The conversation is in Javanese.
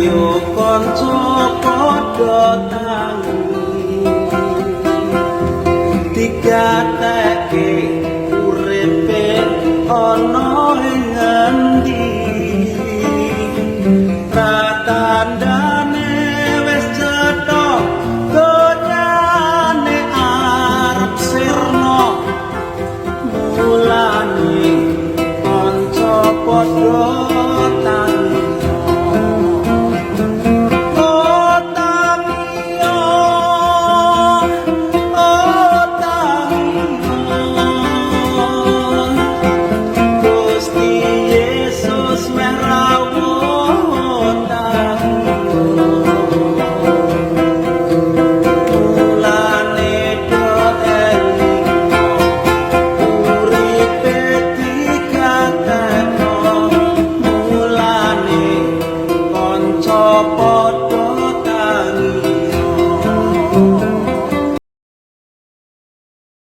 Ayo kanca padha tangi, digateke uripe ana ing ngendi. Pratandane wis cetha, donyane arep sirna. Mulane kanca padha tangiyo. Oh tangiyo, oh tangiyo, Gusti Yesus meh rawuh, tangiyo. Mulane do elingo, uripe digatekno. Mulane kanca padha